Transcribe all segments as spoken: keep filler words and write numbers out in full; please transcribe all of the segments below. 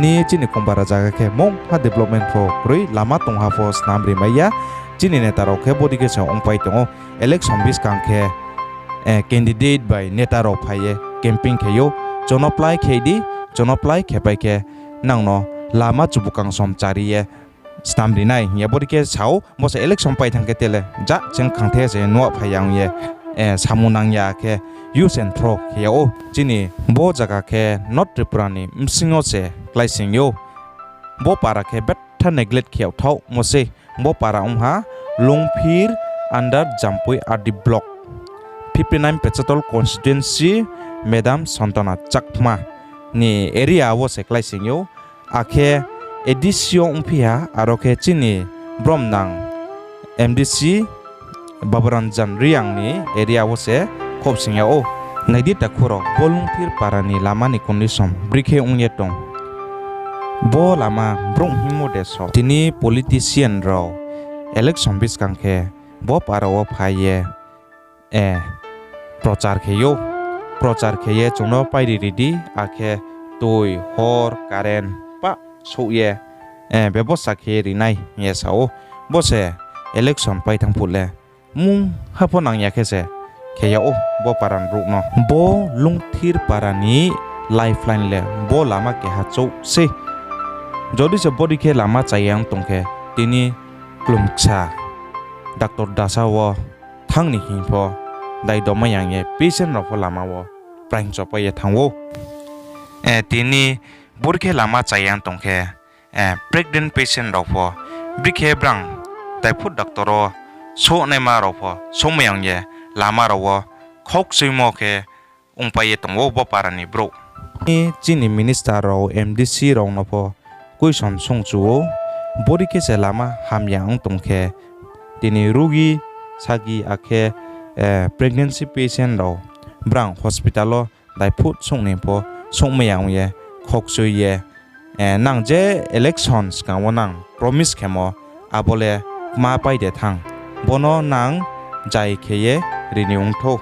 Ni chini Kumbara zaga khe mungha development pho kroi, lama tongha pho snam ri mai ya. Chini neta rao khe bodei khe se ongpai tong ou. Election buskang khe, eh, candidate bai neta rao phai ye campaign khe ou. Chono plái khe di, chono plái khe pai khe nang no lama chubukang som chari ye snam ri nai hing ye bodei khe sa ou. Bo se election pai thanng khe tele ja cheng khangthe se nuh phai ya ong ye, eh, samung nang ya khe use and throw khe yag ou. Chini bo zaga khe North Tripura ni bsing yo se kláising ou. Bo para khe betha neglect khe yag thaohmo sei. Bo para ong ha Lungphir under Jampui R D block, fifty nine Pechatol constituency, Madam Santana Chakma ni area wo se kláising ou. Akhe A D C yo ongphi ha, aro khe chini bromnang M D C Baburanjan Reang ni area wo se khobsing yag ou. Nai di takhu rao, bo Lungthir para ni lama ni condition bri khe ong ye tong. Bo lama brouh hingmo de so. Tini politician rao election buskang khe bo para wo phai ye, eh, prochar khe ou. Prochar khe ye chung no pairi ri di, akhe tui, hor, current pah souh ye, eh, bebosta khe ri nai hing ye sa ou. Bo se election pai thanng phuh le mungha pho nang ya khe se khe yag ou bo para ni brouh no. Bo Lungthir para ni lifeline le bo lama keha chouh sei. Jodi se bodei khe lama chaya ong tong khe, tini klumksa doctor dasa wo thanng ni hing pho dai domai yang ye patient rao pho lama wo praing chopai ye thanng ou. Eh, tini bodei khe lama chaya ong tong khe, eh, pregnant patient rao pho, bri khe brang daiphut doctor wo souhnaima rao pho souhmai yang ye lama rao wo khokchuimo khe ongpai ye tong ou bo para ni brouh. Chini minister rao, M D C rao no pho question sungchu ou, bodei khe se lama hamya ong tong khe, tini rugi, sagi akhe, eh, pregnancy patient rao brang hospital wo daiphut souh ni pho souhmai ya ong ye khokchui ye, eh, nang je election skang wo nang promise khemo, abo le kma pai de thanng, bo no nang jai khe ye ri ni ong thou.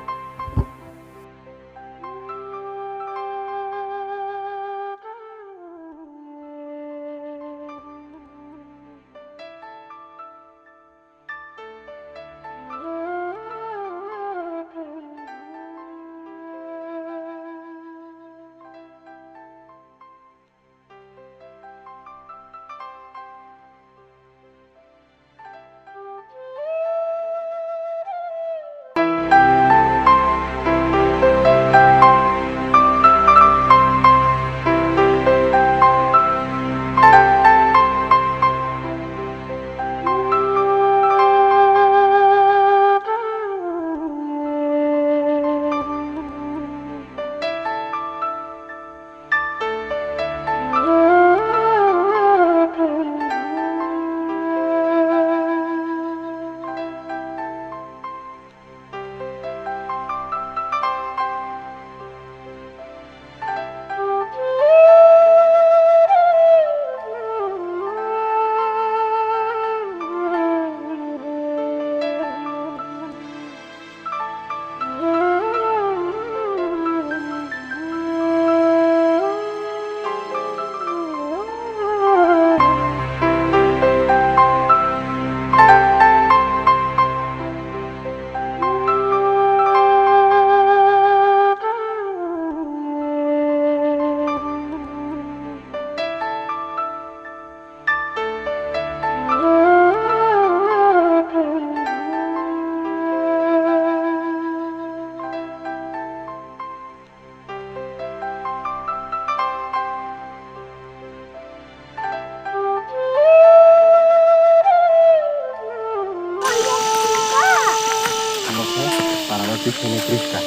Para no tui khe no Krista.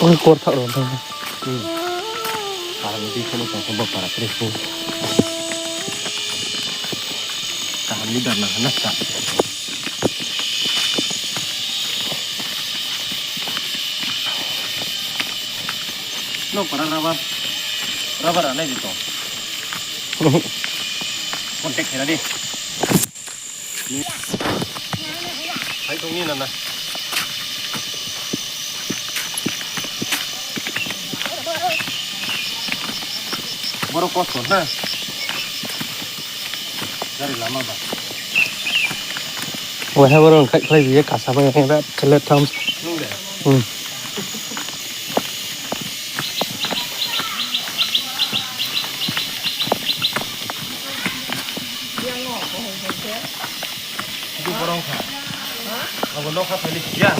Oi, kor thak rao thang. Hmm. Para no tui khe no tong khe bo para Krista. Kaham leader nang hana sa. No para rubber. Rubber anai di tong. Contact khe na di. Hai tong ni nana. Oro kosto na. Gari lama ba. Waiha boro khai khlai bi ye kasa bai ra khe le tham. Nung de? Hmm. Ibu borong kha. Abo nokha phai ni ya.